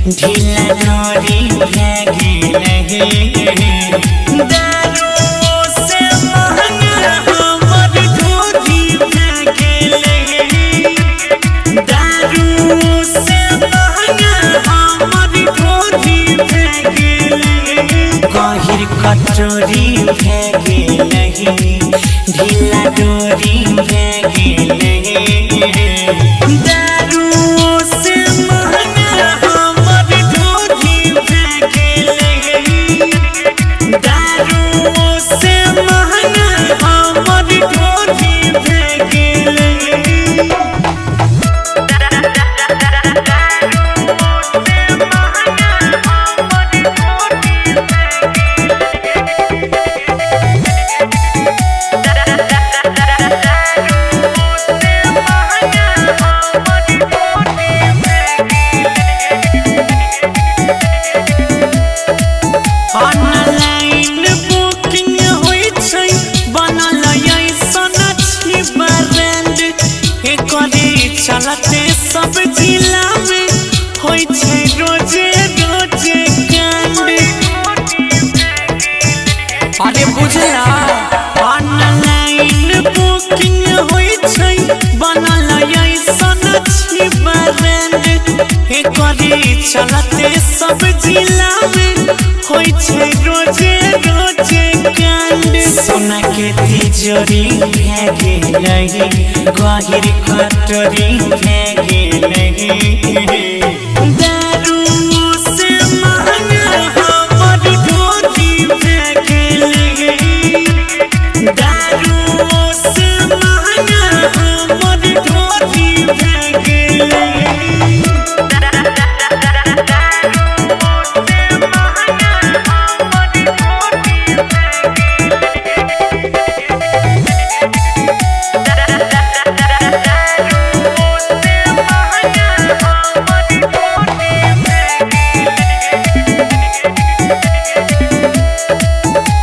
ढीला डोरी भे गेलै। दारू से महंगा हमर ढोरी भे गेलै। दारू से महंगा हमर ढोरी भे गेलै। गहिर कटोरी भे गेलै, ढीला डोरी भे गेलै। दारू से महंगा हमर ढोरी भे गेलै। दारू से महंगा हमर ढोरी भे गेलै। ऑनलाइन बुकिंग होइ छै, बनल ऐसन छी ब्रांड। एकरे चलते सब जिला में होइ छै रोजे रोजे कांड। अरे बुझला, ऑनलाइन बुकिंग होइ छै, बनल ऐसन छी ब्रांड। एकरे चलते सब जिला में होइ छै रोजे रोजे कांड। सोना के तिजोरी भे गेलै, गहिर कटोरी भे गेलै। दारू से महंगा हमर ढोरी भे गेलै। दारू से महंगा हमर ढोरी भे गेलै।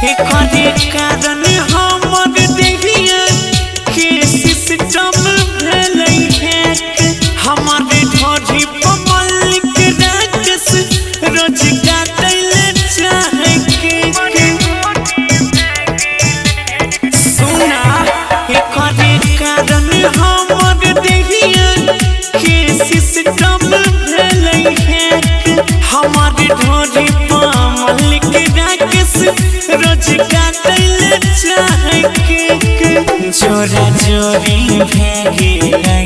एकरे कारण हमर देहिया के सिस्टम भेलै हैक। हमर ढोरी पर मल्लिक राकेश रोज काटैले चाहे केक। सुना, एकरे कारण हमर देहिया के सिस्टम भेलै हैक। हमर ढोरी पर मल्लिक राकेश रोज काटैले चाहे केक। जोरा जोरी भे गेलै,